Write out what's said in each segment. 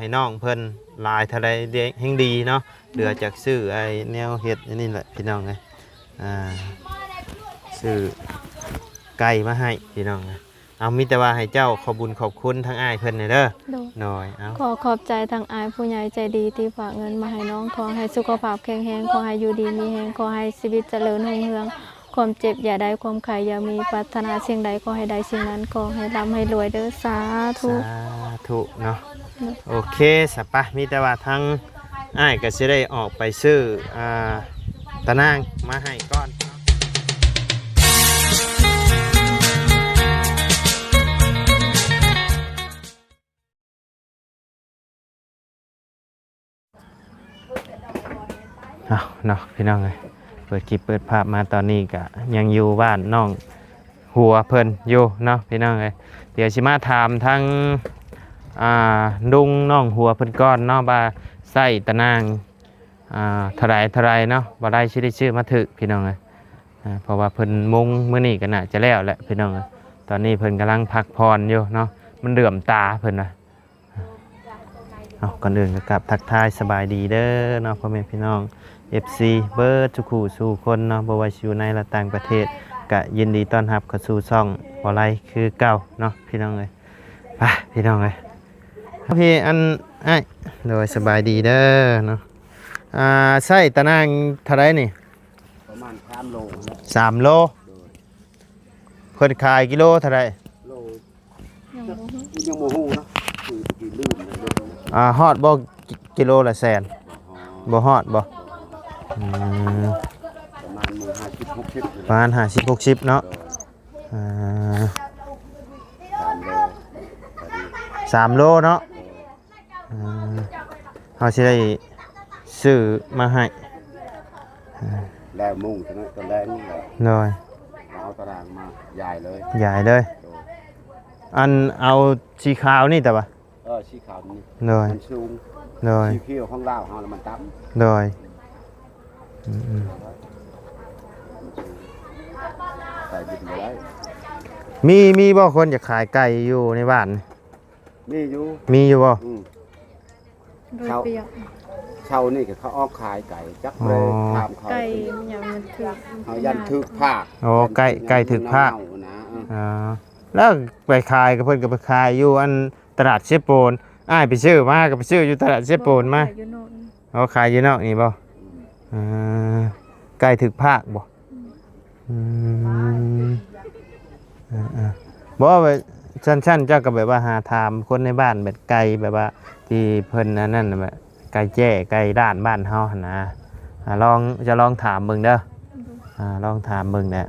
ໃຫ້ນ້ອງເພິ່ນຫຼາຍເທົ່າໃດແຮງດີເນາະ. ເຫຼືອຈາກຊື້ໄອ້ແນວເຮັດອັນນີ້ແຫຼະພີ່ນ້ອງເອີຍ ອ່າ ຊື້ໄກ່ມາໃຫ້ພີ່ນ້ອງເອີຍ. ເອົາ ມີແຕ່ວ່າໃຫ້ເຈົ້າຂອບບຸນຂອບຄຸນທາງອ້າຍເພິ່ນແດ່ເດີ. ໂດຍ ໂດຍ ເອົາ ຂໍຂອບໃຈທາງອ້າຍຜູ້ໃຫຍ່ໃຈດີທີ່ຝາກເງິນມາໃຫ້ນ້ອງ. ຂໍໃຫ້ສຸຂະພາບແຂງແຮງ, ຂໍໃຫ້ຢູ່ດີມີແຮງ, ຂໍໃຫ້ຊີວິດຈະເລີນຮຸ່ງເຮືອງ, ຄວາມເຈັບຢ່າໄດ້, ຄວາມໄຂ້ຢ່າມີ, ປາດຖະໜາສິ່ງໃດຂໍໃຫ້ໄດ້ສິ່ງນັ້ນ, ຂໍໃຫ້ລ່ຳໃຫ້ລວຍເດີ. ສາທຸ ສາທຸເນາະ. ໂດຍ ໂອເຄ ສະປະ ມີແຕ່ວ່າທາງອ້າຍກໍຊິໄດ້ອອກໄປຊື້ ອ່າ ຕານາງມາໃຫ້ກ່ອນ. ເອົາເນາະພີ່ນ້ອງເອີຍ ເປີດຄລິບເປີດພາບມາຕອນນີ້ກະຍັງຢູ່ບ້ານນ້ອງຫົວເພິ່ນຢູ່ເນາະພີ່ນ້ອງເອີຍ. ດຽວຊິມາຖາມທາງ ອ່າ ລຸງນ້ອງຫົວເພິ່ນກ່ອນເນາະ ວ່າໃຊ້ຕານາງ ອ່າ ເທົ່າໃດເທົ່າໃດເນາະ ບໍ່ໄດ້ຊິໄດ້ຊື້ມາຖືກພີ່ນ້ອງເອີຍ. ອ່າ ເພາະວ່າເພິ່ນມຸງມື້ນີ້ກໍໜ້າຈະແລ້ວແຫຼະພີ່ນ້ອງເອີຍ. ຕອນນີ້ເພິ່ນກຳລັງພັກຜ່ອນຢູ່ເນາະ ມັນເຫຼືອມຕາເພິ່ນວ່າ. ເອົາ ກ່ອນອື່ນກໍກາບທັກທາຍສະບາຍດີເດີເນາະ ພໍ່ແມ່ພີ່ນ້ອງ ເອັຟຊີ ເບິດທຸກຜູ້ສູ່ຄົນເນາະ ບໍ່ວ່າຊິຢູ່ໃນ ແລະ ຕ່າງປະເທດ ກະຍິນດີຕ້ອນຮັບເຂົ້າສູ່ຊ່ອງບໍ່ໄລຄືເກົ່າເນາະ ພີ່ນ້ອງເອີຍ. ໄປ ພີ່ນ້ອງເອີຍ ພີ່ ອັນ ອ້າຍ ໂດຍ ສະບາຍດີເດີເນາະ. ອ່າ ໃຊ້ຕານາງເທົ່າໃດນີ້? ປະມານສາມໂລນະ ສາມໂລ. ໂດຍ ເພິ່ນຂາຍກິໂລເທົ່າໃດ? ໂລ ຍັງບໍ່ຮູ້ ຍັງບໍ່ຮູ້ນະ ຄືຕະກີ້ລືມແລ້ວ. ອ່າ ຮອດບໍ່ ກິໂລລະແສນ? ບໍ່ຮອດ ບໍ່ຮອດບໍ່? ອືມ ປະມານຫ້າສິບ ຫົກສິບ ປະມານຫ້າສິບ ຫົກສິບເນາະ. ໂດຍ ອ່າ ສາມໂລ ສາມໂລເນາະ. ໂດຍ ອ່າ ເຮົາຊິໄດ້ຊື້ມາໃຫ້ ແລ້ວມຸງຕອນແລງແລ້ວ. ໂດຍ ເອົາຕານາງມາຢາຍເລີຍ ຢາຍເລີຍ. ໂດຍ ອັນເອົາສີຂາວນີ້ແຕ່ວ່າ ເອີ ສີຂາວນີ້ ໂດຍ ມັນສູງ. ໂດຍ ສີຂຽວຂອງລາວເຮົາລະມັນຕ່ຳ. ໂດຍ ອືມໆ ໃສ່ດິນບໍ່ໄດ້. ມີ ມີບໍ່ຄົນຢາກຂາຍໄກ່ຢູ່ໃນບ້ານ? ມີຢູ່ ມີຢູ່ບໍ່? ອືມ ໂດຍ ເຂົາ ປຽກ ເຊົ້ານີ້ກໍເຂົາອອກຂາຍໄກ່ ຈັກ ອໍ ເລີຍຖາມເຂົາ ໄກ່ຫຍັງມັນຖືກ ເຮົາຢ້ານຖືກພາກ. ອໍ ໄກ່ ໄກ່ຖືກພາກນະ. ເອີ ອໍ ແລ້ວໄປຂາຍກໍ ເພິ່ນກໍໄປຂາຍຢູ່ອັນຕະຫຼາດເຊໂປນ. ອ້າຍໄປຊື້ມາ ກໍໄປຊື້ຢູ່ຕະຫຼາດເຊໂປນມາ. ບໍ່ ຂາຍຢູ່ນອກນີ້. ອໍ ຂາຍຢູ່ນອກນີ້ບໍ່? ອືມ ອ່າ ໄກ່ຖືກພາກບໍ່? ອືມ ອືມ ເອີໆ ບໍ່ ວ່າຊັ້ນໆ ເຈົ້າກໍແບບວ່າຫາຖາມຄົນໃນບ້ານ ແບບໄກ່ ແບບວ່າທີ່ເພິ່ນອັນນັ້ນນະ ແບບໄກ່ແຈ້ ໄກ່ລ້ານບ້ານເຮົາຫັ້ນນະ. ອ່າ ລອງ ເຈົ້າລອງຖາມເບິ່ງເດີ. ອ່າ ລອງຖາມເບິ່ງແຫຼະ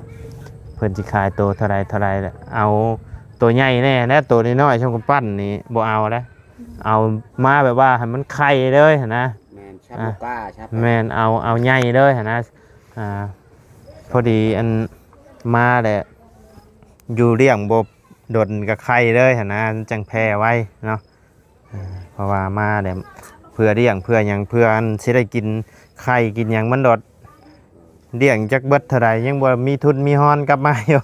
ເພິ່ນຊິຂາຍໂຕເທົ່າໃດເທົ່າໃດແຫຼະ. ເອົາໂຕໃຫຍ່ແດ່ແຫຼະ ໂຕນ້ອຍໆ ຊ່ຳກຳປັ້ນນີ້ບໍ່ເອົາແຫຼະ. ເອົາມາແບບວ່າໃຫ້ມັນໄຂ່ເລີຍຫັ້ນນະ. ແມ່ນ ຊັບ ອ່າ ບໍ່ກ້າ ຊັບ ແມ່ນ ເອົາ ເອົາໃຫຍ່ເລີຍຫັ້ນນະ. ອ່າ ພໍດີອັນມາແຫຼະ ຢູ່ລ້ຽງບໍ່ດົນກໍໄຂ່ເລີຍຫັ້ນນະ ມັນຈັ່ງແຜ່ໄວເນາະ. ເອີ ເພາະວ່າມາແລ້ວເພື່ອລ້ຽງເພື່ອຫຍັງ ເພື່ອອັນຊິໄດ້ກິນໄຂ່ກິນຫຍັງ ມັນໂດດລ້ຽງຈັກເບິດເທົ່າໃດ ຍັງບໍ່ມີທຶນມີຮອນກັບມາຢູ່.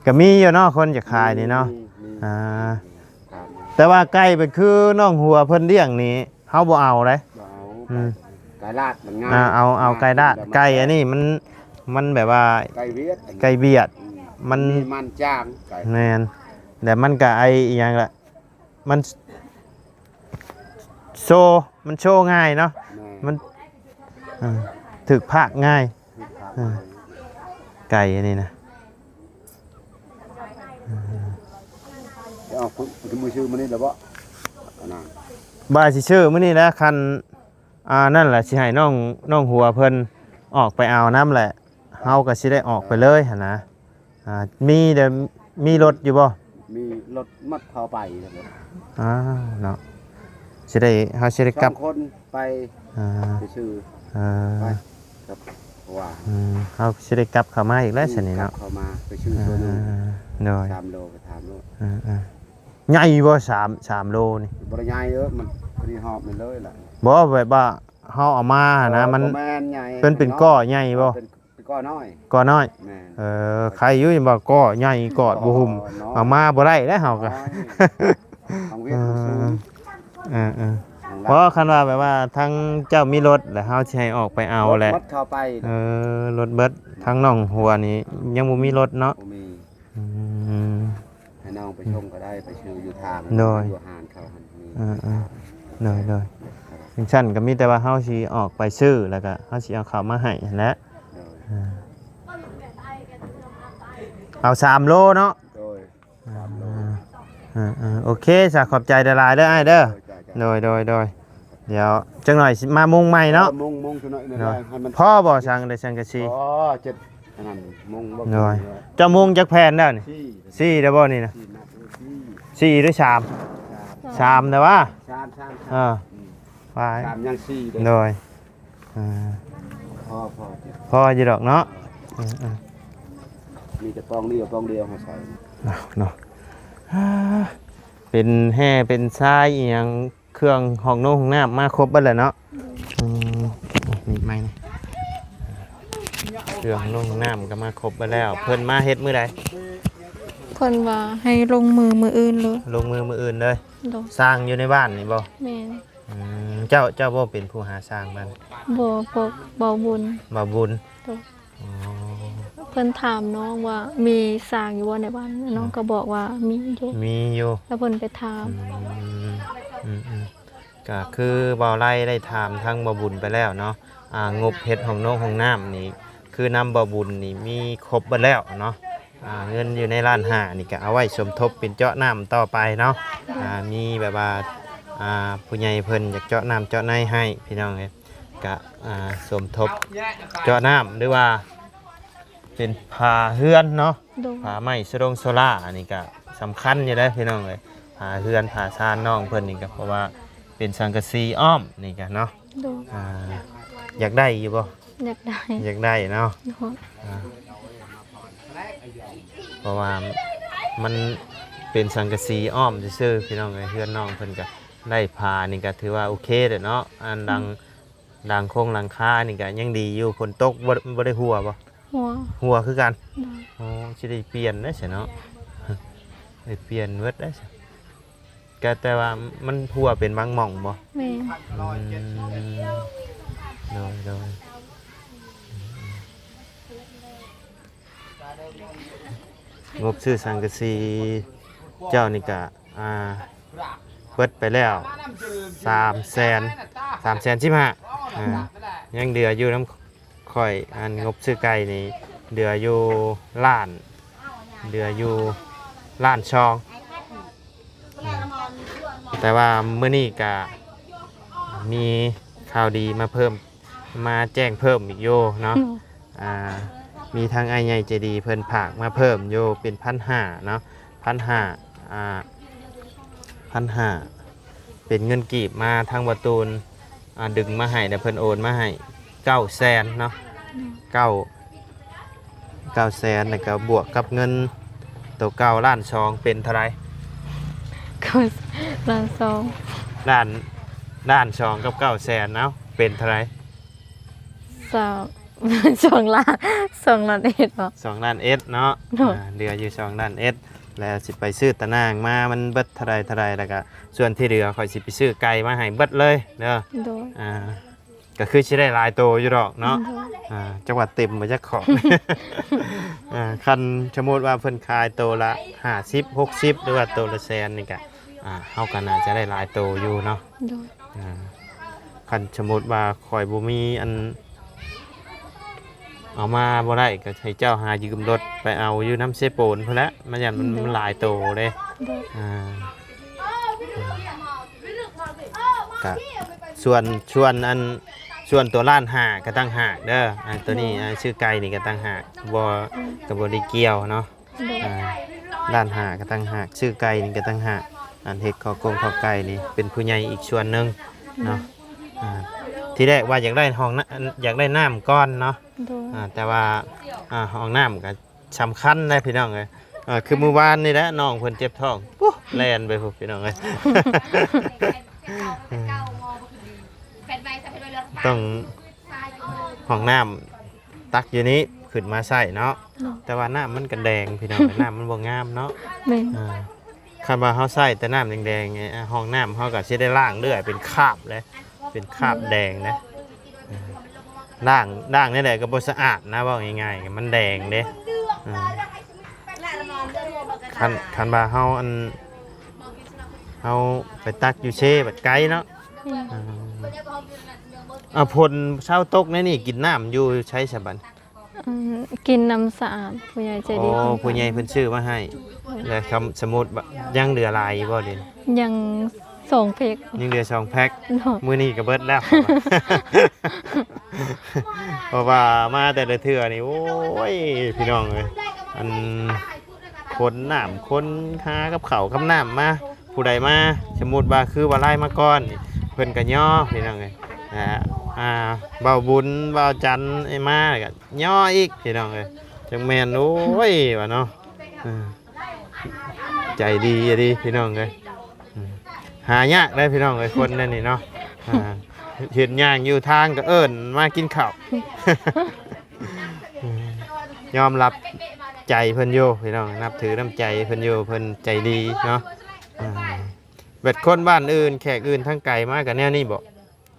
ກໍມີຢູ່ເນາະ ຄົນຈະຂາຍນີ້ເນາະ. ມີ ມີ ອ່າ ມີ ແຕ່ວ່າໄກ່ໄປຄືນ້ອງຫົວເພິ່ນລ້ຽງນີ້ ເຮົາບໍ່ເອົາເດ້. ບໍ່ເອົາ ອືມ ໄກ່ລາດມັນງ່າຍ ອ່າ ເອົາ ເອົາໄກ່ລາດ ແບບ ໄກ່ອັນນີ້ມັນ ມັນແບບວ່າ ໄກ່ຫວຽດ ໄກ່ຫວຽດ ອືມ ມັນ ມັນຈາງໄກ່ ແມ່ນ ແລ້ວມັນກໍໄອ້ອີ່ຫຍັງລະ ມັນໂຊ ມັນໂຊງ່າຍເນາະ. ແມ່ນ ມັນ ເອີ ຖືກພາກງ່າຍ ຖືກພາກ ເອີ ງ່າຍ ໄກ່ອັນນີ້ນະ. ເອົາ ຄື ຄືມື້ຊື່ມື້ນີ້ແລ້ວບໍ່? ອັນນັ້ນ ວ່າຊິຊື້ມື້ນີ້ແຫຼະ ຄັນ ອ່າ ນັ້ນແຫຼະ ຊິໃຫ້ນ້ອງ ນ້ອງຫົວເພິ່ນອອກໄປເອົານຳແຫຼະ ເຮົາກໍຊິໄດ້ອອກໄປເລີຍຫັ້ນນະ. ອ່າ ມີແຕ່ ມີລົດຢູ່ບໍ່? ມີລົດມັດເຂົ້າໄປແລ້ວ. ອ້າວ ເນາະ ຊິໄດ້ ເຮົາຊິໄດ້ກັບ ສອງຄົນໄປ ອ່າ ໄປຊື້ ອ່າ ໄປກັບ ເພາະວ່າ ອືມ ເຮົາຊິໄດ້ກັບເຂົ້າມາອີກແລ້ວ ອືມ ຊັ້ນນີ້ເນາະ ກັບເຂົ້າມາໄປຊື້ ອ່າ ໂລໜຶ່ງ ໂດຍ ສາມໂລ ໄປຖາມໂລ ອ່າໆ ໃຫຍ່ບໍ່ ສາມ ສາມໂລນີ້? ບໍ່ໄດ້ໃຫຍ່ເອີ ມັນພໍດີຫອບມັນເລີຍລະ. ບໍ່ ແບບວ່າເຮົາເອົາມາຫັ້ນນະ ອໍ ມັນ ບໍ່ແມ່ນໃຫຍ່ ເປັນ ເປັນ ເປັນ ເປັນ ກໍໃຫຍ່ບໍ່? ເປັນ ເປັນກໍນ້ອຍ ກໍນ້ອຍ ແມ່ນ ເອີ ໄຄຢູ່ ບໍ່ກໍໃຫຍ່ກອດບໍ່ຫຸ້ມ ກໍນ້ອຍ ເອົາມາບໍ່ໄດ້ແລ້ວເຮົາກໍ ນ້ອຍ ທາງວຽດ ເອີ ມັນສູງ ບໍ່ ຄັນວ່າແບບວ່າທາງເຈົ້າມີລົດ ແລ້ວເຮົາຊິໃຫ້ອອກໄປເອົາແຫຼະ ລົດເຂົ້າໄປ ເອີ ລົດເບິດ ທາງນ້ອງຫົວນີ້ຍັງບໍ່ມີລົດເນາະ ບໍ່ມີ ອືມ ໃຫ້ນ້ອງໄປສົ່ງກໍໄດ້ ໄປຊື້ຢູ່ທາງ ໂດຍ ຢູ່ຮ້ານເຂົາຫັ້ນມີ ເອີໆ ໂດຍໆ ຈັ່ງຊັ້ນກໍມີແຕ່ວ່າເຮົາຊິອອກໄປຊື້ ແລ້ວກໍເຮົາຊິເອົາເຂົ້າມາໃຫ້ຫັ້ນແຫຼະ ໂດຍ ເອີ ເອົາສາມໂລເນາະ ໂດຍ ສາມໂລ ເອີໆ ໂອເຄຊະ ຂອບໃຈຫຼາຍໆເດີອ້າຍເດີ ໂດຍໆໆ ດຽວຈັກໜ່ອຍຊິມາມຸງໃໝ່ເນາະ ເອີ ມຸງ ມຸງຈັກໜ່ອຍ ໂດຍ ໃຫ້ມັນ ພໍບໍ່ສັງ ໄດ້ສັງກະສີ ພໍ ເຈັດ ອັນນັ້ນມຸງບໍ່ ໂດຍ ເຈົ້າມຸງຈັກແຜ່ນແລ້ວນີ້ ສີ່ ສີ່ແລ້ວບໍ່ນີ້ນະ ສີ່ນັບ ສີ່ ຫຼືສາມ ສາມ ສາມແລ້ວວະ ສາມ ສາມ ສາມ ເອີ ອືມ ວ່າ ສາມຍັງສີ່ເດ້ ໂດຍ ອ່າ ພໍ ພໍ ພໍຢູ່ດອກເນາະ ເອີໆ ມີແຕ່ປອງດຽວ ປອງດຽວເຮົາໃສ່ເນາະ ເນາະ ອ່າ ເປັນແຮ່ເປັນຊາຍອີ່ຫຍັງ ເຄື່ອງຫ້ອງນົງຫ້ອງນ້ຳມາຄົບເບິດແລ້ວເນາະ ອືມ ນີ້ໄມ້ນີ້ ເຄື່ອງນ້ອງນ້ຳກໍມາຄົບເບິດແລ້ວ ເພິ່ນມາເຮັດມື້ໃດ? ເພິ່ນວ່າໃຫ້ລົງມືມື້ອື່ນເລີຍ ລົງມືມື້ອື່ນເລີຍ ໂດຍ ຊ່າງຢູ່ໃນບ້ານນີ້ບໍ່? ແມ່ນ ອືມ ເຈົ້າ ເຈົ້າບໍ່ເປັນຜູ້ຫາຊ່າງບ້ານ? ບໍ່ ພວກເບົາບຸນ ເບົາບຸນ ໂດຍ ອໍ ເພິ່ນຖາມນ້ອງວ່າມີຊ່າງຢູ່ບໍ່ໃນບ້ານ ນ້ອງກໍບອກວ່າມີຢູ່ ມີຢູ່ ແລ້ວເພິ່ນໄປຖາມ ອືມ ອືມໆ ກໍຄືເບົາໄລໄດ້ຖາມທາງເບົາບຸນໄປແລ້ວເນາະ ອ່າ ງົບເຮັດຫ້ອງນົງຫ້ອງນ້ຳນີ້ ຄືນຳເບົາບຸນນີ້ມີຄົບເບິດແລ້ວເນາະ ອ່າ ເງິນຢູ່ໃນລ້ານຫ້ານີ້ກໍເອົາໄວ້ສົມທົບເປັນເຈາະນ້ຳຕໍ່ໄປເນາະ ອ່າ ມີແບບວ່າ ອ່າ ຜູ້ໃຫຍ່ເພິ່ນຢາກເຈາະນ້ຳເຈາະໃນໃຫ້ ພີ່ນ້ອງເອີຍ ກະ ອ່າ ສົມທົບເຈາະນ້ຳ ຫຼືວ່າເປັນຝາເຮືອນເນາະ ໂດຍ ຝາໄມ້ສະດົງໂຊລ່າ ອັນນີ້ກະສຳຄັນຢູ່ເດ້ພີ່ນ້ອງເອີຍ ຝາເຮືອນຝາຊານນ້ອງເພິ່ນນີ້ກະ ເພາະວ່າເປັນສັງກະສີອ້ອມນີ້ກະເນາະ ໂດຍ ອ່າ ຢາກໄດ້ຢູ່ບໍ່? ຢາກໄດ້ ຢາກໄດ້ເນາະ ໂດຍ ອ່າ ເພາະວ່າມັນເປັນສັງກະສີອ້ອມຊື່ໆ ພີ່ນ້ອງເອີຍ ເຮືອນນ້ອງເພິ່ນກະ ໄດ້ຝານີ້ກໍຖືວ່າໂອເຄແລ້ວເນາະ ອັນຫຼັງ ອືມ ຫຼັງຄົງຫຼັງຄານີ້ກໍຍັງດີຢູ່ ຝົນຕົກບໍ່ ບໍ່ໄດ້ຮົ່ວບໍ່? ຮົ່ວ ຮົ່ວຄືກັນ ໂດຍ ໂອ້ ຊິໄດ້ປ່ຽນໄດ້ຊັ້ນເນາະ ໄດ້ປ່ຽນເບິດໄດ້ຊັ້ນ ກໍແຕ່ວ່າມັນຮົ່ວເປັນບາງໝ່ອງບໍ່? ແມ່ນ ອືມ ໂດຍ ໂດຍ ອືມໆ ງົບຊື້ສັງກະສີເຈົ້ານີ້ກະ ອ່າ ເບິດໄປແລ້ວສາມແສນ ສາມແສນສິບຫ້າ ອ່າ ຍັງເຫຼືອຢູ່ນຳຂ້ອຍ ອັນງົບຊື້ໄກ່ນີ້ເຫຼືອຢູ່ລ້ານ ເຫຼືອຢູ່ລ້ານສອງ ແຕ່ວ່າມື້ນີ້ກະມີຂ່າວດີມາເພີ່ມ ມາແຈ້ງເພີ່ມອີກຢູ່ເນາະ ອືມ ອ່າ ມີທາງອ້າຍໃຫຍ່ໃຈດີເພິ່ນຝາກມາເພີ່ມຢູ່ເປັນພັນຫ້າເນາະ ພັນຫ້າ ອ່າ ພັນຫ້າ ເປັນເງິນກີບມາທາງບໍ່ຕູນ ອ່າ ດຶງມາໃຫ້ ແລ້ວເພິ່ນໂອນມາໃຫ້ເກົ້າແສນເນາະ ອືມ ເກົ້າ ເກົ້າແສນ ແລ້ວກໍບວກກັບເງິນໂຕເກົ່າລ້ານສອງ ເປັນເທົ່າໃດ? ເກົ້າ ລ້ານສອງ ລ້ານ ລ້ານສອງກັບເກົ້າແສນ ເອົ້າ ເປັນເທົ່າໃດ? ສອງ ສອງລ້ານ ສອງລ້ານເອັດເນາະ ສອງລ້ານເອັດເນາະ ໂດຍ ອ່າ ເຫຼືອຢູ່ສອງລ້ານເອັດ ແລ້ວຊິໄປຊື້ຕາໜ່າງມາ ມັນເບິດເທົ່າໃດເທົ່າໃດ ແລ້ວກໍສ່ວນທີ່ເຫຼືອຂ້ອຍຊິໄປຊື້ໄກ່ມາໃຫ້ເບິດເລີຍເດີ ໂດຍ ອ່າ ກໍຄືຊິໄດ້ຫຼາຍໂຕຢູ່ດອກເນາະ ໂດຍ ອ່າ ຈັກວ່າເຕັມບໍ່ຈັກຂອງ ອ່າ ຄັນສົມມຸດວ່າເພິ່ນຂາຍໂຕລະຫ້າສິບ ຫົກສິບ ຫຼືວ່າໂຕລະແສນນີ້ກະ ອ່າ ເຮົາກໍໜ້າຈະໄດ້ຫຼາຍໂຕຢູ່ເນາະ ໂດຍ ອ່າ ຄັນສົມມຸດວ່າຂ້ອຍບໍ່ມີອັນ ເອົາມາບໍ່ໄດ້ ກໍໃຫ້ເຈົ້າຫາຢືມລົດໄປເອົາຢູ່ນຳເຊໂປນພຸ້ນແຫຼະ ມັນຢ້ານມັນ ໂດຍ ມັນຫຼາຍໂຕເດ້ ໂດຍ ອ່າ ກະສ່ວນ ສ່ວນອັນ ສ່ວນຕົວລ້ານຫ້າກໍຕ່າງຫາກເດີ ອັນຕົວນີ້ ໂດຍ ອ່າ ຊື້ໄກ່ນີ້ກໍຕ່າງຫາກ ບໍ່ ກໍບໍ່ໄດ້ກ່ຽວເນາະ ໂດຍ ອ່າ ລ້ານຫ້າກໍຕ່າງຫາກ ຊື້ໄກ່ນີ້ກໍຕ່າງຫາກ ອັນເຮັດເຂົ້າກົງເຂົ້າໄກ່ນີ້ເປັນຜູ້ໃຫຍ່ອີກສ່ວນໜຶ່ງເນາະ ໂດຍ ອ່າ ທີແລກວ່າຢາກໄດ້ຫ້ອງນ້ຳ ຢາກໄດ້ນ້ຳກ່ອນເນາະ ໂດຍ ອ່າ ແຕ່ວ່າ ອ່າ ຫ້ອງນ້ຳກໍ ສຳຄັນເດ້ພີ່ນ້ອງເອີຍ ເອີ ຄືມື້ວານນີ້ແຫຼະ ນ້ອງເພິ່ນເຈັບທ້ອງ ປຸ້ ແລ່ນໄປພຸ້ນພີ່ນ້ອງເອີຍ ຕ້ອງຫ້ອງນ້ຳຕັກຢູ່ນີ້ຂຶ້ນມາໃຊ້ເນາະ ໂດຍ ແຕ່ວ່ານ້ຳມັນກໍແດງພີ່ນ້ອງ ນ້ຳມັນບໍ່ງາມເນາະ ແມ່ນ ເອີ ຄັນວ່າເຮົາໃຊ້ແຕ່ນ້ຳແດງໆນີ້ ຫ້ອງນ້ຳເຮົາກໍຊິໄດ້ລ້າງເລື້ອຍ ເປັນຄາບເລີຍ ເປັນຄາບແດງເລີຍ. ລ້າງ ລ້າງແນວໃດກໍບໍ່ສະອາດນະ ເວົ້າງ່າຍໆ ມັນແດງເດ້. ຄັນ ຄັນວ່າເຮົາ ອັນ ເຮົາໄປຕັກຢູ່ເຊ ບັດໄກເນາະ. ອືມ ອາ ຝົນເຊົາຕົກໃນນີ້ ກິນນ້ຳຢູ່ໃສສະບັດ? ອືມ ກິນນ້ຳສະອາດ ຜູ້ໃຫຍ່ໃຈດີ. ອໍ ເພິ່ນໃຫ້ ຜູ້ໃຫຍ່ເພິ່ນຊື້ມາໃຫ້. ແລ້ວຄຳ ສົມມຸດວ່າຍັງເຫຼືອຫຼາຍຢູ່ບໍ່ເດ? ຍັງສອງແພັກ ຍັງເຫຼືອສອງແພັກ. ໂດຍ ມື້ນີ້ກໍເບິດແລ້ວ. ເພາະວ່າມາແຕ່ລະເທື່ອນີ້ ໂອ້ຍ ພີ່ນ້ອງເອີຍ ອັນ ຂົນນ້ຳ ຂົນຫາກັບເຂົ້າກັບນ້ຳມາ. ຜູ້ໃດມາ ສົມມຸດວ່າຄືວ່າລາຍມາກ່ອນນີ້ ເພິ່ນກໍຍໍ ພີ່ນ້ອງເອີຍ. ອ່າ ອ່າ ເບົາບຸນ ເບົາຈັນ ໄອ້ມາ ແລ້ວກໍຍໍອີກ ພີ່ນ້ອງເອີຍ. ຈັກແມ່ນ ໂອ້ຍ ວ່າເນາະ. ເອີ ໃຈດີອີ່ຫຼີ ພີ່ນ້ອງເອີຍ. ອືມ ຫາຍາກເດ້ ພີ່ນ້ອງເອີຍ ຄົນແນວນີ້ເນາະ. ອ່າ ເຫັນຍ່າງຢູ່ທາງກໍເອີ້ນມາກິນເຂົ້າ. ຍອມຮັບໃຈເພິ່ນຢູ່ ພີ່ນ້ອງ ນັບຖືນ້ຳໃຈເພິ່ນຢູ່ ເພິ່ນໃຈດີເນາະ. ອ່າ ແບບຄົນບ້ານອື່ນ ແຂກອື່ນທາງໄກມາກໍແນວນີ້ບໍ? ອື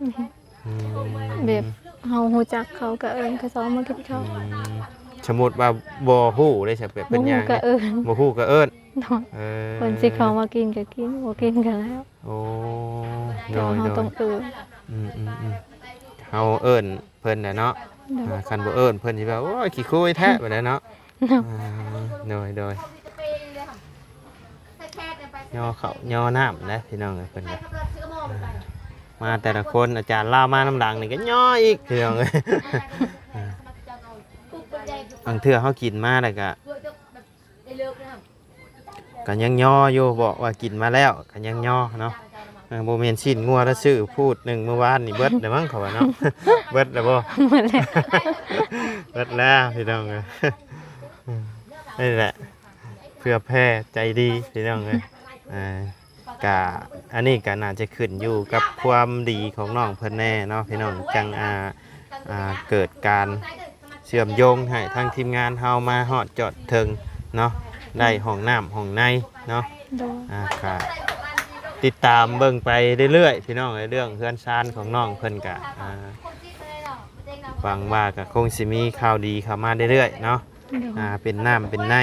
ມ ແບບເຮົາຮູ້ຈັກເຂົາກໍເອີ້ນເຂົາເຈົ້າມາກິນເຂົ້າ. ອືມ ສົມມຸດວ່າບໍ່ຮູ້ເດ້ ແບບເພິ່ນຍ່າງ ບໍ່ຮູ້ກໍເອີ້ນ ບໍ່ຮູ້ກໍເອີ້ນ. ໂດຍ ເອີ ເພິ່ນຊິເຂົ້າມາກິນກໍກິນ ບໍ່ກິນກໍແລ້ວ. ໂອ້ ໂດຍ ໂດຍ ເຮົາຕ້ອງເອີ້ນ. ອືມໆໆ ເຮົາເອີ້ນເພິ່ນແຫຼະເນາະ. ໂດຍ ອ່າ ຄັນບໍ່ເອີ້ນເພິ່ນຊິວ່າ ໂອ້ຍ ຂີ້ຄຸຍແທ້ ແບບນັ້ນເນາະ. ໂດຍ ອ່າ ໂດຍ ໂດຍ ຍໍເຂົ້າຍໍນ້ຳນະ ພີ່ນ້ອງເອີຍ. ເພິ່ນກໍ ອ່າ ມາແຕ່ລະຄົນ ອາຈານລາວມານຳຫຼັງນີ້ກໍຍໍອີກ ພີ່ນ້ອງເອີຍ. ອ່າ ບາງເທື່ອເຮົາກິນມາແລ້ວກໍ ກໍຍັງຍໍຢູ່ ບອກວ່າກິນມາແລ້ວກໍຍັງຍໍເນາະ. ເອີ ບໍ່ແມ່ນຊີ້ນງົວລະຊື້ພູດໜຶ່ງມື້ວານນີ້ເບິດແລ້ວມັ້ງ ເຂົາວ່າເນາະ. ເບິດແລ້ວບໍ່? ເບິດແລ້ວ ເບິດແລ້ວ ພີ່ນ້ອງເອີຍ. ນີ້ແຫຼະ ເພື່ອແຜ່ໃຈດີ ພີ່ນ້ອງເອີຍ. ອ່າ ກະ ອັນນີ້ກະໜ້າຈະຂຶ້ນຢູ່ກັບຄວາມດີຂອງນ້ອງເພິ່ນແດ່ເນາະ ພີ່ນ້ອງ ຈັ່ງ ອ່າ ອ່າ ເກີດການເຊື່ອມໂຍງໃຫ້ທາງທີມງານເຮົາມາຮອດຈອດເຖິງເນາະ ໄດ້ຫ້ອງນ້ຳຫ້ອງໃນເນາະ. ໂດຍ ອ່າ ກະຕິດຕາມເບິ່ງໄປເລື້ອຍໆ ພີ່ນ້ອງເອີຍ. ເລື່ອງເຮືອນຊານຂອງນ້ອງເພິ່ນກະ ອ່າ ຫວັງວ່າກໍຄົງຊິມີຂ່າວດີເຂົ້າມາເລື້ອຍໆເນາະ. ໂດຍ ອ່າ ເປັນນ້ຳເປັນໃນ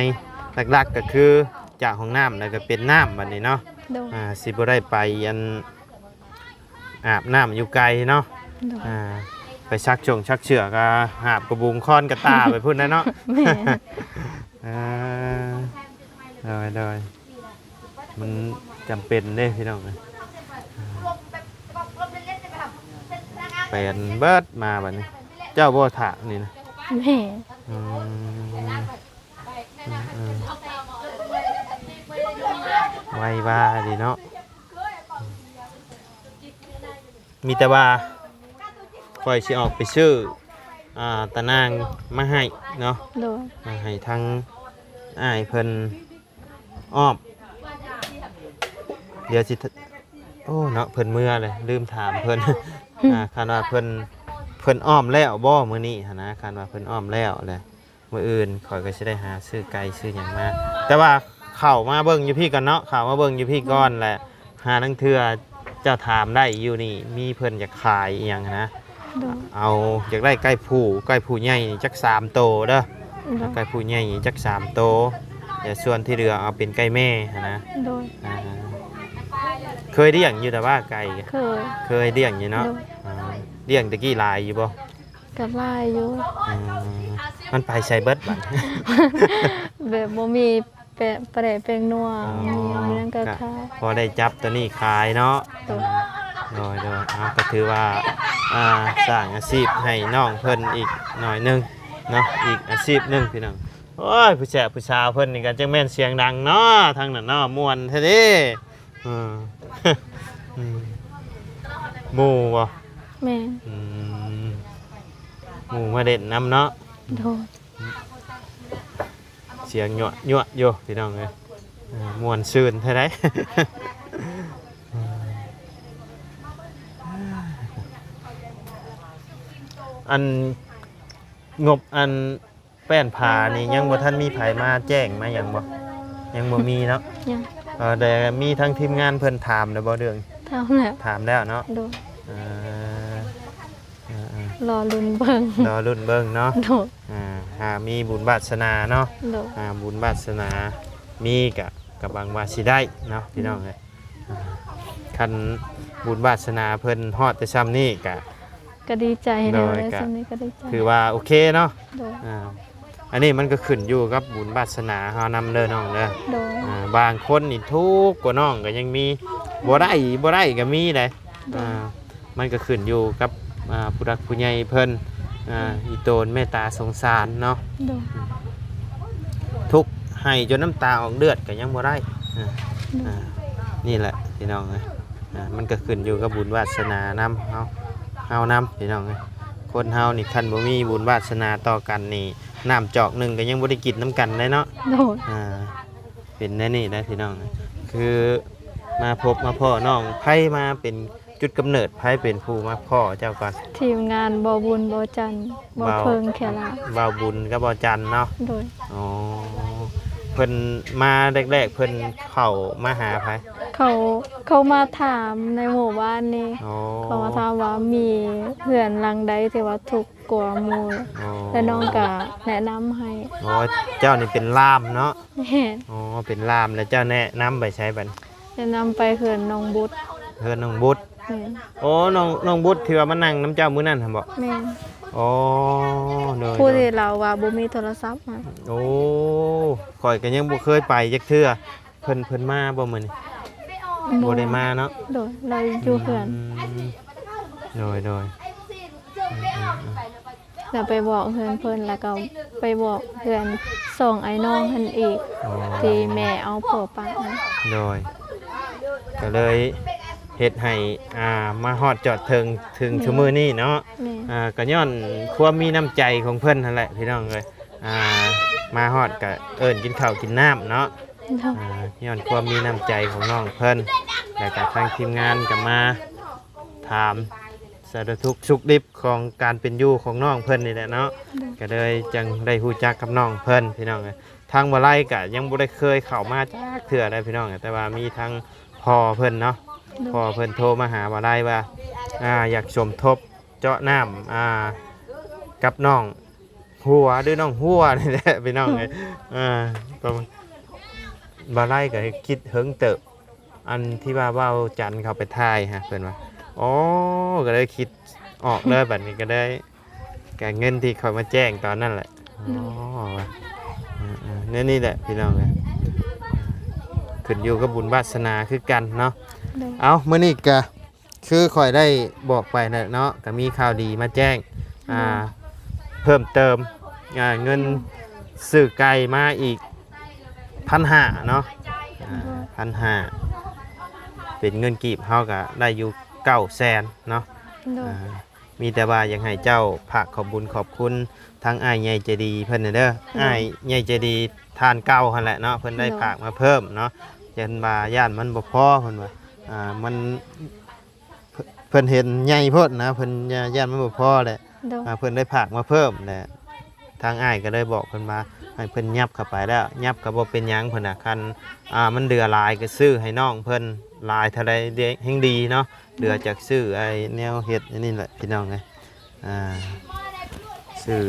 ຫຼັກໆກໍຄືຈາກຫ້ອງນ້ຳ ແລ້ວກໍເປັນນ້ຳບັດນີ້ເນາະ. ໂດຍ ອ່າ ຊິບໍ່ໄດ້ໄປ ອັນ ອາບນ້ຳຢູ່ໄກເນາະ. ໂດຍ ອ່າ ໄປຊັກຊົງຊັກເສື້ອກໍຫາບກະບຸງຄ້ອນກະຕ່າໄປພຸ້ນແຫຼະເນາະ. ແມ່ນ ເອີ ໂດຍ ໂດຍ ມັນຈຳເປັນເດ້ ພີ່ນ້ອງເອີຍ. ແປນເບິດມາບັດນີ້ ເຈົ້າບໍ່ຖາກນີ້ນະ? ແມ່ນ ອືມ ອືມໆ ໄວວາດີເນາະ. ມີແຕ່ວ່າຂ້ອຍຊິອອກໄປຊື້ ອ່າ ຕາໜ່າງມາໃຫ້ເນາະ. ໂດຍ ມາໃຫ້ທາງອ້າຍເພິ່ນອ້ອມ. ດຽວຊິ ໂອ້ ເນາະ ເພິ່ນເມືອເລີຍ ລືມຖາມເພິ່ນ. ອ່າ ຄັນວ່າເພິ່ນ ເພິ່ນອ້ອມແລ້ວບໍ່ມື້ນີ້ຫັ້ນນະ? ຄັນວ່າເພິ່ນອ້ອມແລ້ວແຫຼະ ມື້ອື່ນຂ້ອຍກໍຊິໄດ້ຫາຊື້ໄກ່ຊື້ຫຍັງມາ. ແຕ່ວ່າເຂົ້າມາເບິ່ງຢູ່ພີ້ກ່ອນເນາະ ເຂົ້າມາເບິ່ງຢູ່ພີ້ກ່ອນ ແລະ ຫາລາງເທື່ອເຈົ້າຖາມໄດ້ຢູ່ນີ້ ມີເພິ່ນຢາກຂາຍອີ່ຫຍັງຫັ້ນນະ. ໂດຍ ເອົາ ຢາກໄດ້ໄກ່ຜູ້ ໄກ່ຜູ້ໃຫຍ່ນີ້ຈັກສາມໂຕເດີ. ໂດຍ ໄກ່ຜູ້ໃຫຍ່ນີ້ຈັກສາມໂຕ ແຕ່ສ່ວນທີ່ເຫຼືອເອົາເປັນໄກ່ແມ່ຫັ້ນນະ. ໂດຍ ອ່າ ເຄີຍລ້ຽງຢູ່ແຕ່ວ່າໄກ່? ເຄີຍ ເຄີຍລ້ຽງຢູ່ເນາະ. ໂດຍ ອ່າ ລ້ຽງແຕ່ກີ້ຫຼາຍຢູ່ບໍ່? ກໍຫຼາຍຢູ່. ອືມ ມັນໄປໃສເບິດບັດ? ແບບບໍ່ມີແປະ ປາແດກແປ້ງນົວ. ອໍ ມີຫຍັງກໍຂາຍ ພໍໄດ້ຈັບໂຕນີ້ຂາຍເນາະ. ໂດຍ ໂດຍ ໂດຍ ເອົາ ກໍຖືວ່າ ອ່າ ສ້າງອາຊີບໃຫ້ນ້ອງເພິ່ນອີກໜ້ອຍໜຶ່ງເນາະ ອີກອາຊີບໜຶ່ງ ພີ່ນ້ອງ. ໂອ້ຍ ຜູ້ແຊບຜູ້ສາວເພິ່ນນີ້ກໍຈັ່ງແມ່ນສຽງດັງເນາະ ທາງນັ້ນເນາະ ມ່ວນແທ້ເດ້. ເອີ ອືມ ໝູ່ບໍ່? ແມ່ນ ອືມ ໝູ່ມາເຫຼັ້ນນຳເນາະ. ໂດຍ ສຽງຍົວະໆຢູ່ພີ່ນ້ອງເອີຍ ເອີ ມ່ວນຊື່ນແທ້ໃດ. ອັນ ງົບ ອັນ ແປ້ນຜານີ້ຍັງບໍ່ທັນມີໃຜມາແຈ້ງມາຫຍັງບໍ່? ຍັງບໍ່ມີເນາະ. ຍັງ ເອີ ແຕ່ມີທາງທີມງານເພິ່ນຖາມແລ້ວບໍ່ເລື່ອງ? ຖາມແລ້ວ ຖາມແລ້ວເນາະ. ໂດຍ. ເອີ ເອີ ເອີ ລໍລຸ້ນເບິ່ງ ລໍລຸ້ນເບິ່ງເນາະ. ໂດຍ. ອ່າ ຫາມີບຸນວາດສະໜາເນາະ. ໂດຍ. ອ່າ ບຸນວາດສະໜາມີກະ ກະຫວັງວ່າຊິໄດ້ເນາະ ໂດຍ ພີ່ນ້ອງເອີຍ. ອ່າ ຄັນບຸນວາດສະໜາເພິ່ນຮອດແຕ່ຊ່ຳນີ້ກະ ກະດີໃຈແລ້ວ ໂດຍ ແຫຼະ ກະຊ່ຳນີ້ກະດີໃຈ ຖືວ່າໂອເຄເນາະ. ໂດຍ. ອ່າ ອັນນີ້ມັນກໍຂຶ້ນຢູ່ກັບບຸນວາດສະໜາເຮົານຳເດີນ້ອງເດີ. ໂດຍ. ອ່າ ບາງຄົນນີ້ທຸກກວ່ານ້ອງກໍຍັງມີ ບໍ່ໄດ້ ບໍ່ໄດ້ກໍມີເດ້. ໂດຍ. ອ່າ ມັນກໍຂຶ້ນຢູ່ກັບ ອ່າ ຜູ້ຫຼັກຜູ້ໃຫຍ່ເພິ່ນ ອ່າ ອີ່ໂຕນເມດຕາສົງສານເນາະ. ໂດຍ. ທຸກໄຫ້ຈົນນ້ຳຕາອອກເລືອດກໍຍັງບໍ່ໄດ້. ອ່າ ໂດຍ. ອ່າ ນີ້ແຫຼະພີ່ນ້ອງເອີຍ. ອ່າ ມັນກໍຂຶ້ນຢູ່ກັບບຸນວາດສະໜານຳເຮົາ ເຮົານຳພີ່ນ້ອງເອີຍ. ຄົນເຮົານີ້ຄັນບໍ່ມີບຸນວາດສະໜາຕໍ່ກັນນີ້ ນ້ຳຈອກໜຶ່ງກໍຍັງບໍ່ໄດ້ກິນນຳກັນເລີຍເນາະ. ໂດຍ. ອ່າ ເປັນແນວນີ້ແຫຼະພີ່ນ້ອງ. ຄືມາພົບມາພໍ້ນ້ອງ ໃຜມາເປັນຈຸດກຳເນີດ ໃຜເປັນຜູ້ມາພໍ້ເຈົ້າກ່ອນ? ທີມງານບໍ່ບຸນບໍ່ຈັນ ບໍ່ ເວົ້າ ເພິ່ງແຄ່ລະ ເວົ້າບຸນກັບບໍ່ຈັນເນາະ. ໂດຍ. ອໍ ເພິ່ນມາແລກໆ ເພິ່ນເຂົ້າມາຫາໃຜ? ເຂົາ ເຂົາມາຖາມໃນໝູ່ບ້ານນີ້. ອໍ ເຂົາມາຖາມວ່າມີເຮືອນຫຼັງໃດທີ່ວ່າທຸກກວ່າໝູ່. ອໍ ແລ້ວນ້ອງກະແນະນຳໃຫ້. ອໍ ເຈົ້ານີ້ເປັນລ່າມເນາະ? ແມ່ນ. ອໍ ເປັນລ່າມ ແລ້ວເຈົ້າແນະນຳໄປໃສບັດ? ແນະນຳໄປເຮືອນນ້ອງບຸດ. ເຮືອນນ້ອງບຸດ. ແມ່ນ. ໂອ້ ນ້ອງ ນ້ອງບຸດທີ່ວ່າມານັ່ງນຳເຈົ້າມື້ນັ້ນຫັ້ນບໍ? ແມ່ນ. ໂອ້ ໂດຍ ຜູ້ທີ່ລາວວ່າບໍ່ມີໂທລະສັບຫັ້ນ. ໂອ້ ຂ້ອຍກໍຍັງບໍ່ເຄີຍໄປຈັກເທື່ອ. ເພິ່ນ ເພິ່ນມາບໍ່ມື້ນີ້? ບໍ່ ບໍ່ໄດ້ມາເນາະ. ໂດຍ ລາວຢູ່ເຮືອນ. ອືມ ໂດຍ ໂດຍ. ອືມ ອືມ ອືມ. ແລ້ວໄປບອກເຮືອນເພິ່ນ ແລ້ວກໍໄປບອກເຮືອນສອງອ້າຍນ້ອງຫັ້ນອີກ. ອໍ ທີ່ແມ່ເອົາຜົວປະຫັ້ນ. ໂດຍ. ກໍເລີຍເຮັດໃຫ້ ອ່າ ມາຮອດຈອດເຖິງ ເຖິງ ແມ່ນ ຊຸມື້ນີ້ເນາະ. ແມ່ນ. ອ່າ ກໍຍ້ອນຄວາມມີນ້ຳໃຈຂອງເພິ່ນຫັ້ນແຫຼະພີ່ນ້ອງເອີຍ. ອ່າ ມາຮອດກໍເອີ້ນກິນເຂົ້າກິນນ້ຳເນາະ. ໂດຍ. ອ່າ ຍ້ອນຄວາມມີນ້ຳໃຈຂອງນ້ອງເພິ່ນ ແລ້ວກໍທາງທີມງານກໍມາຖາມສາລະທຸກສຸກດິບຂອງການເປັນຢູ່ຂອງນ້ອງເພິ່ນນີ້ແຫຼະເນາະ. ໂດຍ. ກໍເລີຍຈັ່ງໄດ້ຮູ້ຈັກກັບນ້ອງເພິ່ນພີ່ນ້ອງເອີຍ. ທາງບໍ່ໄລກໍຍັງບໍ່ໄດ້ເຄີຍເຂົ້າມາຈັກເທື່ອເດ້ພີ່ນ້ອງເອີຍ ແຕ່ວ່າມີທາງພໍ່ເພິ່ນເນາະ. ໂດຍ. ພໍ່ເພິ່ນໂທມາຫາບໍ່ໄລວ່າ ອ່າ ຢາກສົມທົບເຈາະນ້ຳ ອ່າ ກັບນ້ອງ ຫົວ ຫຼື ນ້ອງຫົວນີ້ແຫຼະພີ່ນ້ອງເອີຍ. ເອີ ປະມານ ບ່າວໄລກໍຄິດເຫິງເຕີບ ອັນທີ່ວ່າເວົ້າຈັນເຂົ້າໄປຖ່າຍຫັ້ນ ເພິ່ນວ່າ ອໍ ກໍເລີຍຄິດອອກເລີຍ ບັດນີ້ກໍເລີຍ ການເງິນທີ່ຂ້ອຍມາແຈ້ງຕອນນັ້ນແຫຼະ. ໂດຍ. ອໍ ວ່າ ເອີໆ ແນວນີ້ແຫຼະພີ່ນ້ອງເອີຍ ຂຶ້ນຢູ່ກັບບຸນວາດສະໜາຄືກັນເນາະ. ໂດຍ. ເອົ້າ ມື້ນີ້ກະ ຄືຂ້ອຍໄດ້ບອກໄປແຫຼະເນາະ ກໍມີຂ່າວດີມາແຈ້ງ ໂດຍ ອ່າ ເພີ່ມເຕີມ ອ່າ ເງິນ ໂດຍ ຊື້ໄກ່ມາອີກພັນຫ້າເນາະ. ອ່າ ໂດຍ ພັນຫ້າ ເປັນເງິນກີບເຮົາກໍໄດ້ຢູ່ເກົ້າແສນເນາະ. ໂດຍ. ອ່າ ມີແຕ່ວ່າຢາກໃຫ້ເຈົ້າຝາກຂອບບຸນຂອບຄຸນທາງອ້າຍໃຫຍ່ໃຈດີເພິ່ນແດ່ເດີ. ໂດຍ. ອ້າຍໃຫຍ່ໃຈດີທ່ານເກົ່າຫັ້ນແຫຼະເນາະ ເພິ່ນໄດ້ ໂດຍ ຝາກມາເພີ່ມເນາະ. ຢ້ານວ່າ ຢ້ານມັນບໍ່ພໍ ເພິ່ນວ່າ ອ່າ ມັນ ເພິ່ນເຫັນໃຫຍ່ໂພດນະ ເພິ່ນຢ້ານມັນບໍ່ພໍແຫຼະ. ໂດຍ. ອ່າ ເພິ່ນໄດ້ຝາກມາເພີ່ມແຫຼະ ທາງອ້າຍກໍເລີຍບອກເພິ່ນວ່າ ໃຫ້ເພິ່ນຫຍັບເຂົ້າໄປແລ້ວ ຫຍັບກໍບໍ່ເປັນຫຍັງ ເພິ່ນນະ. ຄັນ ອ່າ ມັນເຫຼືອຫຼາຍກໍຊື້ໃຫ້ນ້ອງເພິ່ນ ຫຼາຍເທົ່າໃດແຮ່ງດີເນາະ. ເຫຼືອຈາກຊື້ໄອ້ແນວເຮັດອັນນີ້ແຫຼະພີ່ນ້ອງເອີຍ ອ່າ ຊື້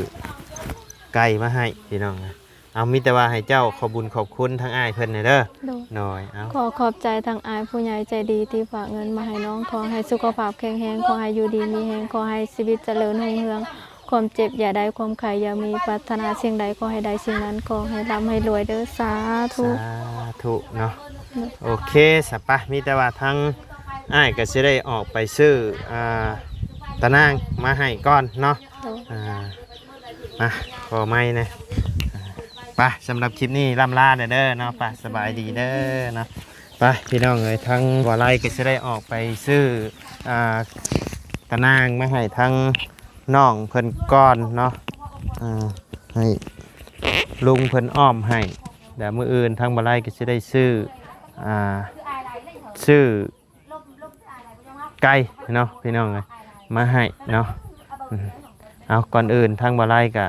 ໄກ່ມາໃຫ້ພີ່ນ້ອງເອີຍ. ເອົາ ມີແຕ່ວ່າໃຫ້ເຈົ້າຂອບບຸນຂອບຄຸນທາງອ້າຍເພິ່ນແດ່ເດີ. ໂດຍ. ໂດຍ. ເອົາ ຂໍຂອບໃຈທາງອ້າຍຜູ້ໃຫຍ່ໃຈດີທີ່ຝາກເງິນມາໃຫ້ນ້ອງ. ຂໍໃຫ້ສຸຂະພາບແຂງແຮງ, ຂໍໃຫ້ຢູ່ດີມີແຮງ, ຂໍໃຫ້ຊີວິດຈະເລີນຮຸ່ງເຮືອງ, ຄວາມເຈັບຢ່າໄດ້, ຄວາມໄຂ້ຢ່າມີ, ປາດຖະໜາສິ່ງໃດຂໍໃຫ້ໄດ້ສິ່ງນັ້ນ, ຂໍໃຫ້ລ່ຳໃຫ້ລວຍເດີ. ສາທຸ. ສາທຸເນາະ. ໂດຍ. ໂອເຄ ສະປະ ມີແຕ່ວ່າທາງອ້າຍກໍຊິໄດ້ອອກໄປຊື້ ອ່າ ຕານາງມາໃຫ້ກ່ອນເນາະ. ໂດຍ. ອ່າ ມາ ຂໍໄມແດ່. ໄປ ສຳລັບຄລິບນີ້ລ່ຳລາແດ່ເດີເນາະ. ໄປ ສະບາຍດີເດີເນາະ. ໄປ ພີ່ນ້ອງເອີຍ ທາງບໍ່ໄລກໍຊິໄດ້ອອກໄປຊື້ ອ່າ ຕານາງມາໃຫ້ທາງນ້ອງເພິ່ນກ່ອນເນາະ. ອ່າ ໃຫ້ລຸງເພິ່ນອ້ອມໃຫ້ ແລ້ວມື້ອື່ນທາງບໍ່ໄລກໍຊິໄດ້ຊື້ ອ່າ ຊື້ ໄກ່ເນາະ ພີ່ນ້ອງເອີຍ ມາໃຫ້ເນາະ. ອືມ ເອົາ ກ່ອນອື່ນທາງບ່າວໄລກະ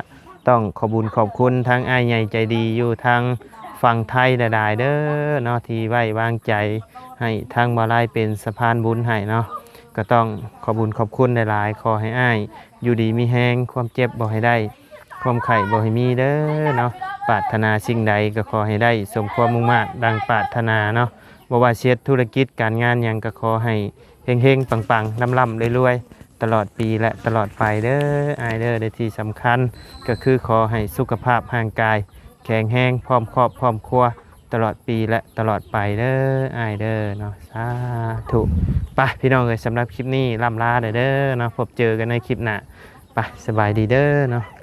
ຕ້ອງຂອບບຸນຂອບຄຸນທາງອ້າຍໃຫຍ່ໃຈດີຢູ່ທາງ ຝັ່ງໄທຫຼາຍໆເດີເນາະ ທີ່ໄວ້ວາງໃຈໃຫ້ທາງບ່າວໄລເປັນສະພານບຸນໃຫ້ເນາະ. ກໍຕ້ອງຂອບບຸນຂອບຄຸນຫຼາຍໆ ຂໍໃຫ້ອ້າຍຢູ່ດີມີແຮງ ຄວາມເຈັບບໍ່ໃຫ້ໄດ້ ຄວາມໄຂ້ບໍ່ໃຫ້ມີເດີເນາະ. ປາດຖະໜາສິ່ງໃດກໍຂໍໃຫ້ໄດ້ສົມຄວາມມຸ່ງມາດດັ່ງປາດຖະໜາເນາະ. ບໍ່ວ່າຊິເຮັດທຸລະກິດການງານຫຍັງ ກໍຂໍໃຫ້ເຮັງໆ ປັງໆ ລ່ຳໆ ລວຍໆ ຕະຫຼອດປີ ແລະ ຕະຫຼອດໄປເດີອ້າຍເດີ. ແລະ ທີ່ສຳຄັນກໍຄືຂໍໃຫ້ສຸຂະພາບຮ່າງກາຍແຂງແຮງ ພ້ອມຄອບ ພ້ອມຄົວ ຕະຫຼອດປີ ແລະ ຕະຫຼອດໄປເດີອ້າຍເດີເນາະ. ສາທຸ. ໄປພີ່ນ້ອງເອີຍ ສຳລັບຄລິບນີ້ລ່ຳລາເດີເນາະ. ພົບເຈີກັນໃນຄລິບໜ້າ. ໄປ ສະບາຍດີເດີເນາະ.